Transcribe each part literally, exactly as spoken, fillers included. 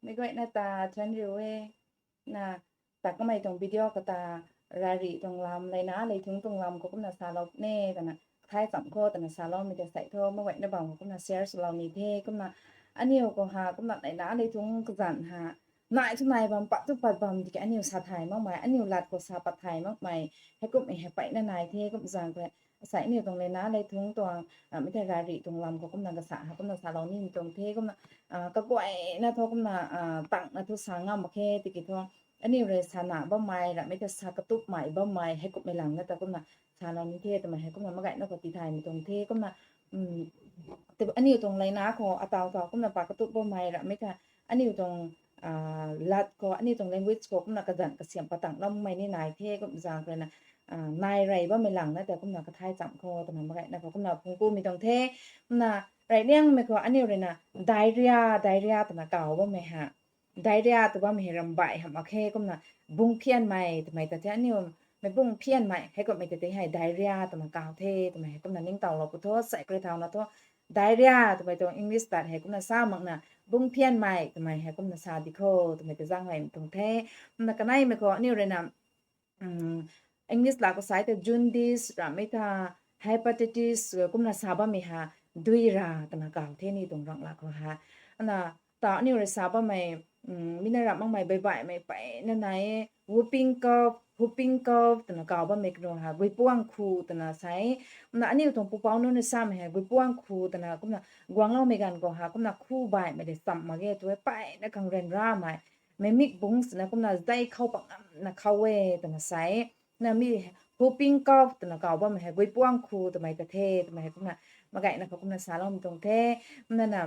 Meic guayna ta thuanc riu e. Na, ta kamei tuang video khou ta rari tuang lam, leina lei thungc tuang lam khou kumna salou ne twna, thai cham khou twna saloumei tei sei thu meic guayna bam khou kumna share swlou ni the. Kumna aniu khou ha kumna leina lei thungc kazanc ha nai thu nai bam, pat thu pat bam tiki aniu sa thay makmei, aniu lat khou sa pat thay makmei, heikumhmei hei peyna nai the. Kum zaeng khou sei aniu tuang leina lei thungc tuang, mei tei rari tuang lam khou kumna kasa ha kumna salou nimei tuang the. Kumna kaguayna thu kumna tangna thu sa ngam mak khe tiki thu aniu rui sana bammei, ramhmei ta sa katupmei bammei heikumhmei lang na ta kumna salou ni the twmei hei kumna meic guayna khou tithaymei tuang the. Kumna aniu tuang leina khou ataw taw kumna pa katup bammei, ramhmei ta aniu tuang lat khou, aniu tuang language khou kumna kazanc kasiam patang lammei ni nai the. Kum zaeng khou ruina nai rey bammei lang na ta kumna kathai cham khou twna meic guayna khou kumna phungc kumei tuang the. Kumna rey liangmei khou aniu ruina diarrhea, diarrhea twna kaw bammei ha. Diarrhea tw bammei hei rambai hamh mak khe. Kumna bungphianmei twmei ta the, aniu mei bungphianmei heikumhmei ta tei hei diarrhea twna kaw the twmei hei kumna ningtowlou pu tho. Sei kre thauna thu diarrhea twmei tuang English tat hei kumna sa makna bungphianmei twmei hei kumna sa di kho twmei ta zaeng reymei tuang the. Kumna kaneimei khou aniu ruina English lat khou sa ta jaundice, ramhmei ta hepatitis kumna sa bammei ha dui ra twna kaw the ni tuang rang lat khou ha. Ana ta aniu rui sa bammei, mi na ramh makmei baihbaihmei peyna nai e. Whooping cough, whooping cough twna kaw bammei kanu ha guipuang khu twna sa e. Kumna aniu tuang pupouc nunc rui samei hei guipuang khu twna kumna guangloumei ganv khou ha kumna khu baihmei de cham mak ge tu e, peyna khang ryanramei, mei mik bungc swna kumna zei khou pat ngamna khou e twna sa e. Na mi whooping cough twna kaw bammei hei guipuang khu twmei ta the twmei hei kumna meic guayna khou kumna saloumei tuang the. Kumna na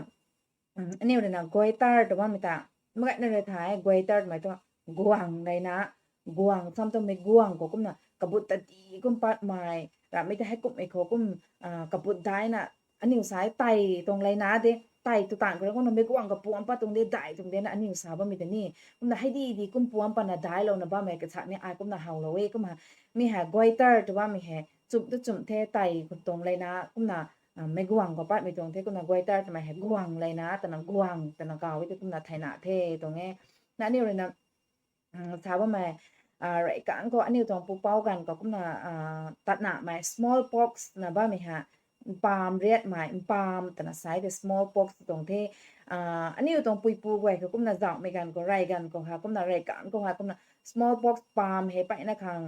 aniu ruina goiter tw bammei ta, meic guayna rui thay goiter twmei thu guang leina, guang sam tu mei guang khou kumna kabut tadi kum patmei, ramhmei ta heikumhmei khou kum kabut daina, aniu sa e tei tuang leina de, tei tu tang khou rui kumna mei guang kapuam pat tuang de, dai tuang de na aniu sa bammei ta ni. Kumna hei di di kum puam patna dailouna bammei kasa ni ai kumna howlou e. Kumna mi hei goiter tw bammei hei chumh tu chumh the, tei khou tuang leina kumna mei guang khou patmei tuang the. Kumna goiter twmei hei guang leina twna guang twna kaw e tei kumna theina the tuang e. Na aniu ruina sa bammei, rey kang khou aniu tuang pupouc ganv khou kumna tatnamei smallpox na bammei ha, mpam riatmei, mpam twna sa e tei smallpox tuang the. Aniu tuang puipu guay khou kumna zauhmei ganv khou, rey ganv khou ha kumna rey kang khou ha kumna smallpox pam hei peyna khang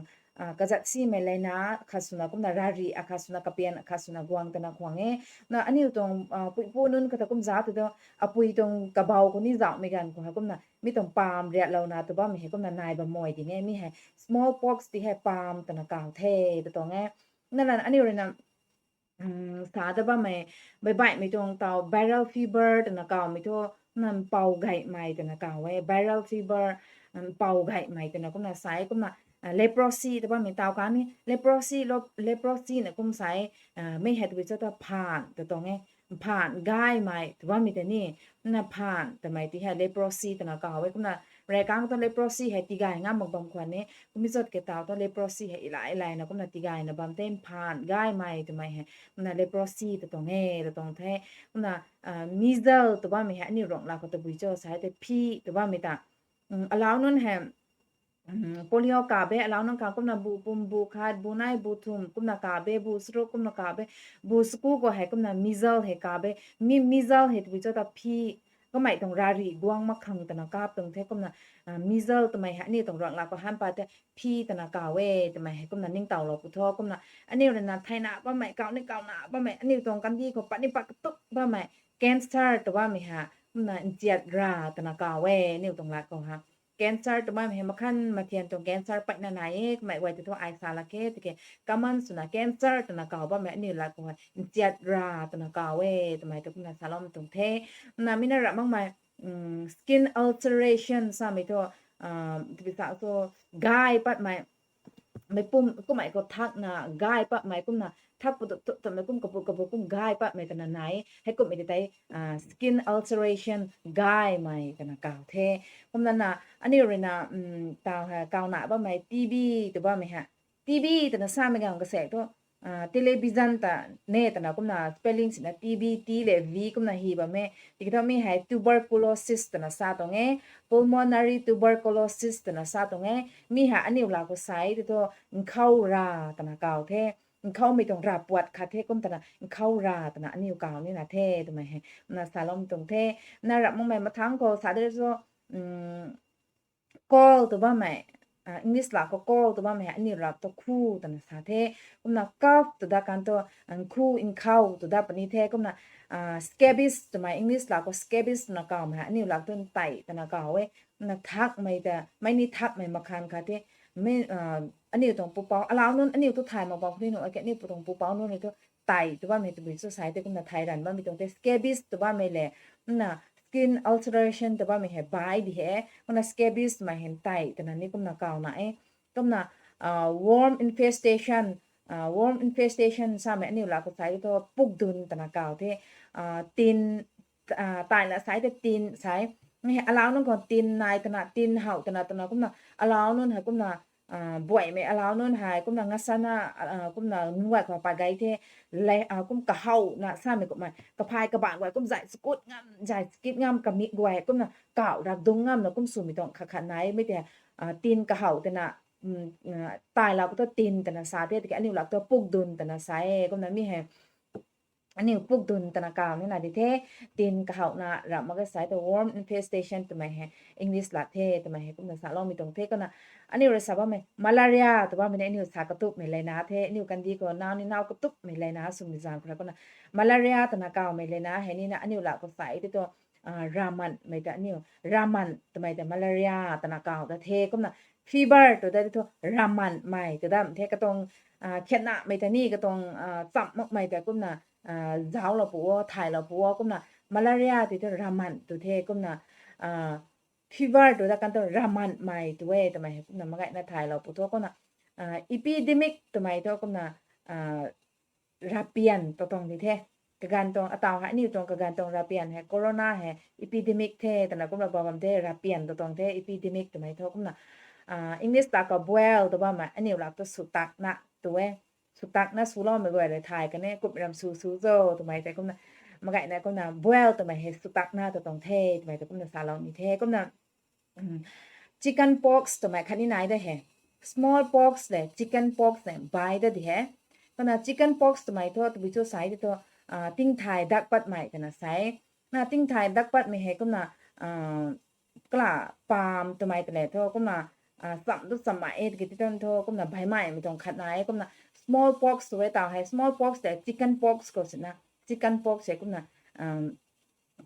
kazat simei leina khat swna kumna rari akhat swna kapian akhat swna guang twna khwang e. Na aniu tuang puipu nunc kata kum za tu tu, apui tuang kabau khou ni zauhmei ganv khou ha kumna mi tuang pam riatlouna tw bammei hei kumna nai bam mei ding e. Mi hei smallpox ti hei pam twna kaw the tw tuang e. Na na aniu ruina sa ta bammei, baihbaihmei tuang taw viral fever twna kawmei thu, na mpau gaymei twna kaw e, viral fever, mpau gaymei twna kumna sa e. Kumna leprosy tw bammei taw kang ni, leprosy, leprosy na kum sa e, mei hei tabui cho ta phaan tw tuang e, phaan gaymei tw bammei ta ni, na phaan twmei ti hei leprosy twna kaw e. Kumna rey kang tu leprosy hei tigay ngam mak bam khwan e, kummei zat ke taw tu leprosy hei ilay ilayna kumna tigayna bam the, phaan gaymei twmei hei kumna leprosy tw tuang e tw tuang the. Kumna measles tw bammei hei aniu rang lat khou tabui cho sa e tei phi tw bammei ta, alau nunc hei polio kabe, alau nunc khang kumna bu pum, bu khat, bu nei, bu thum kumna kabe, bu charuk kumna kabe, bu saku khou hei kumna measles hei kabe. Mi measles hei tabui cho ta phi, kamei tuang rari guang mak khang twna kap tuang the. Kumna measles twmei hei aniu tuang rang lat khou han pat the phi twna kaw e twmei hei kumna ningtowlou pu tho. Kumna aniu ruina theina bammei, kaw ni kawna bammei, aniu tuang kandih khou pat ni pat katup bammei cancer tw bammei ha kumna nchiat ra twna kaw e aniu tuang lat khou ha. Cancer tw bammei hei makhan mathian tuang cancer peyna nai e, kamei guay tei thu ai sa lak khe tiki common swna cancer twna kaw bammei aniu lat khou hei nchiat ra twna kaw e twmei ta kumna saloumei tuang the. Na mi na ramh makmei skin ulceration samei thu, tabui sa tu gay patmei, mei pum kummei khou thakna gay patmei kumna thak pu tu twmei kum kaput kaput kum gay patmei twna nai e. Heikumhmei tei tei skin ulceration gaymei twna kaw the. Kumna na aniu ruina taw hei kawna bammei TB tw bammei hei, TB twna samei ganv kasaek thu television ta ne twna kumna spelling sina T B T le V kumna hi bam e. Tiki thu mi hei tuberculosis twna sa tuang e, pulmonary tuberculosis twna sa tuang e. Mi hei aniu laa khou sai tei thu nkhou ra twna kaw the. Nkhoumei tuang ra puat khat the kum twna nkhou ra twna aniu kaw nina the twmei hei na saloumei tuang the. Na rap makmei mathangc khou sa de so, cold tw bammei, English laa khou cold tw bammei hei aniu laa thu khu twna sa the. Kumna cough tw dat kan thu nkhu nkhou tw dat puni the. Kumna scabies twmei English laa khou scabies twna kawmei hei aniu laa thu ntei twna kaw e. Kumna thakmei ta mei ni thakmei makhan khat the. Aniu tuang pupouc alau nunc aniu thu thay mak bam kuni nuh ke aniu pu tuang pupouc nunc ni thu tei tw bammei tabui cho sai tei kumna thai ranv bammei tuang the. Scabies tw bammei le, kumna skin ulceration tw bammei hei bai di he. Kumna scabies mei hei tei twna ni kumna kawna e. Kumna worm infestation, worm infestation samei aniu laa khou sai thu pukdun twna kaw the. Tin, tei la sai tei tin sai, alau nunc khou tin nai twna tin how twna twna kumna alau nunc hei kumna buaimei alau nunc hei kumna ngasana, kumna nunc guay khou pat gay the. Kum kahowna samei kummei kaphay kabaanc guay kum zay skut ngam zay skit ngam kamik guay kumna kaw rak dung ngamna kum swmei tuang khat khat naimei tei, tin kahow twna, tei laa khou thu tin twna sa the tiki aniu laa thu pukdun twna sa e. Kumna mi hei aniu pukdun twna kaw nina di the. Tin kahowna rap mak ge sai thu worm infestation twmei hei English laa the twmei hei kumna saloumei tuang the. Kumna aniu rui sa bammei malaria tw bammei ni aniu sa katupmei leina the. Aniu kandih khou naw ni naw katupmei leina swmei zaeng khou rui kumna malaria twna kawmei leina hei nina aniu laa khou sai tei thu ramanmei ta aniu raman twmei ta malaria twna kaw ta the. Kumna fever tw dat tei thu ramanmei tw dat the. Katuang khatnamei ta ni katuang chamh makmei ta kumna zauclou pu o thaylou pu o. Kumna malaria tei thu raman tw the. Kumna fever tw dat kan thu ramanmei tw e twmei hei kumna magaina thaylou pu thu. Kumna epidemic twmei thu kumna rapian ta tuang di the. Kaganv tuang ataw hei aniu tuang kaganv tuang rapian hei corona hei epidemic the twna kumna ba bam the. Rapian ta tuang the epidemic twmei thu. Kumna English laa khou boil tw bammei aniu laa thu sutakna tw e. Sutakna swloumei guay rui thay kan e kum ram sw sw cho twmei tei kumna magaina kumna boil twmei hei sutakna ta tuang the twmei tei kumna salou ni the. Kumna chicken pox twmei khatni nai da he. Small pox le chicken pox le bai da di he. Kumna chicken pox twmei thu tabui cho sai tei thu tingthay dak patmei twna sai. Na tingthay dak patmei hei kumna kala paam twmei ta le thu kumna chamh tu chamhmei e tiki ti tan thu kumna baimeimei tuang khat nai e. Kumna small pox tw e taw hei small pox le chicken pox khou sina chicken pox hei kumna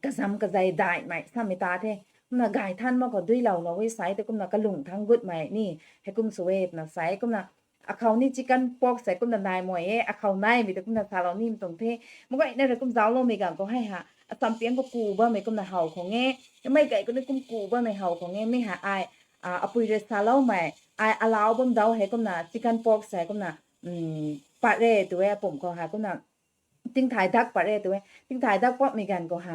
kazam kazei daihmei samei ta the. Kumna gay than mak khou duiloulou e sai tei kumna kalung thangc gutmei ni hei kum sw e twna sai. Kumna akhou ni chicken pox hei kumna nai mei e, akhou naimei ta kumna salou nimei tuang the. Maguayna rui kum zaucloumei ganv khou hei ha achampiang khou ku bammei kumna how khang e. Mei gay khou ni kum ku bammei how khang e. Mi hei ai apui rui saloumei ai alau bam dau hei kumna chicken pox hei kumna pat re tw e apumc khou hei kumna tingthay dak pat re tw e. Tingthay dak patmei ganv khou ha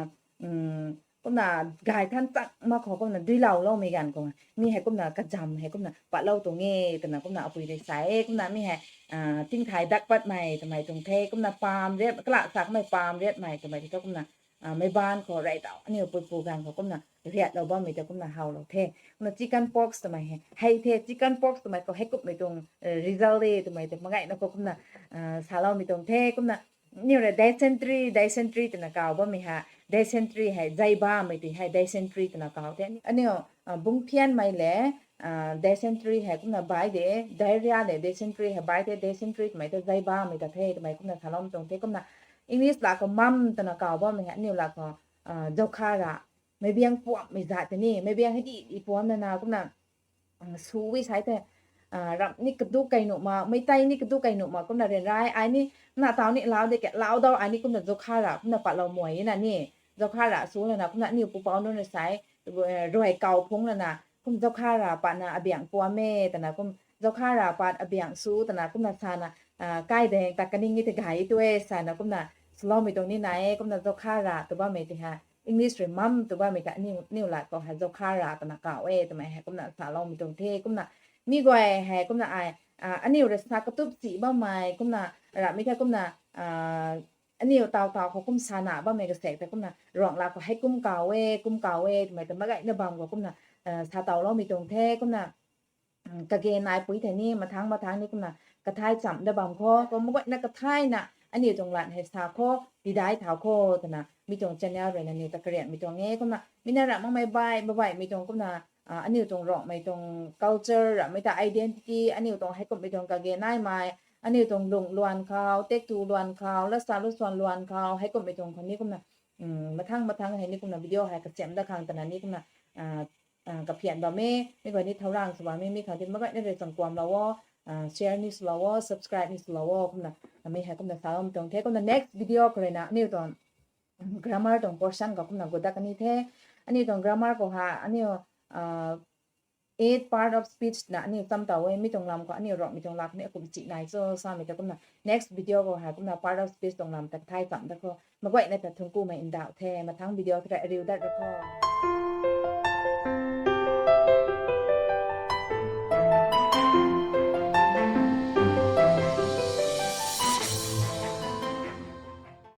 kumna gay than chang mak khou kumna duilouloumei ganv khou mi hei kumna kazam hei kumna patlou tuang e twna kumna apui rui sa e. Kumna mi hei tingthay dak patmei twmei tuang the. Kumna paam riat kala sakmei paam riatmei twmei tei thu kumna meicbaan khou rey tau aniu puipu ganv khou kumna riatlou bammei tei kumna howlou the. Kumna chicken pox twmei hei hei the. Chicken pox twmei khou hei kummei tuang result e twmei tei magaina khou kumna saloumei tuang the. Kumna aniu rui dysentery, dysentery twna kaw bammei hei dysentery hei zay bamei tei hei dysentery twna kaw the. Aniu bungphianmei le dysentery hei kumna bai de, diarrhea le dysentery hei bai the. Dysentery twmei ta zay bamei ta the twmei kumna saloumei tuang the. Kumna English laa khou mumps twna kaw bammei hei aniu laa khou zokhara, meibiang puammei zat tei ni meibiang hei di di puamna na kumna sw e sai tei ramh ni kadu kei nuh mak, meic tei ni kadu kei nuh mak kumna ryanra e. Ai ni na taw ni lau de ke lau dau ai ni kumna zokhara kumna patlou mei na ni zokhara sw lana kumna aniu pupouc nunc rui sai ruai kaw phungc lana kum zokhara patna abiang puam e twna kum zokhara pat abiang sw twna kumna sana kai daeng ta kaning ni tei gay tu e sana kumna swloumei tuang ni nai e. Kumna zokhara tw bammei tei ha English rui mumps tw bammei ta aniu laa khou hei zokhara twna kaw e twmei hei kumna saloumei tuang the. Kumna mi guay hei kumna ai aniu rui sa katup si bammei kumna, ramhmei the kumna, aniu taw taw khou kum sana bammei kasaek tei kumna Ruanglat khou hei kum kaw e, kum kaw e twmei ta maguayna bam khou kumna sa tawloumei tuang the kumna, kage naipui thei ni mathangc mathangc ni kumna kathay chamh da bam khou, kum maguayna kathayna aniu tuang lat hei sa khou tidai thau khou twna mi tuang channel rui na aniu ta karianmei tuang e kumna, mi na ramh makmei baih baihmei tuang kumna, aniu tuang Ruangmei tuang culture ramhmei ta identity, aniu tuang heikumhmei tuang kage naimei, aniu tuang lung luan khou, tektu luan khou, latsa lusuan luan khou, heikumhmei tuang khou ni kumna, mathangc mathangc hei ni kumna video hei kasiam dat khang twna ni kumna kaphian bam e, mi guay ni thourang sw bam e, mi khang ti maguayna rui changkuamlou o, share ni swlou o, subscribe ni swlou o kumna, mi hei kumna sa bam tuang the kumna next video khou rui na aniu tuang grammar tuang portion khou kumna gut dat kani the. Aniu tuang grammar khou ha aniu eight part of speech na aniu cham taw e, mi tuang lam khou aniu Ruangmei tuang lat khou ni akum chi nai cho samei ta kumna next video khou ha kumna part of speech tuang lam ta kathay chamh dat khou maguayna ta thungkumei ndauh the, mathangc video thei ariu dat ra kho.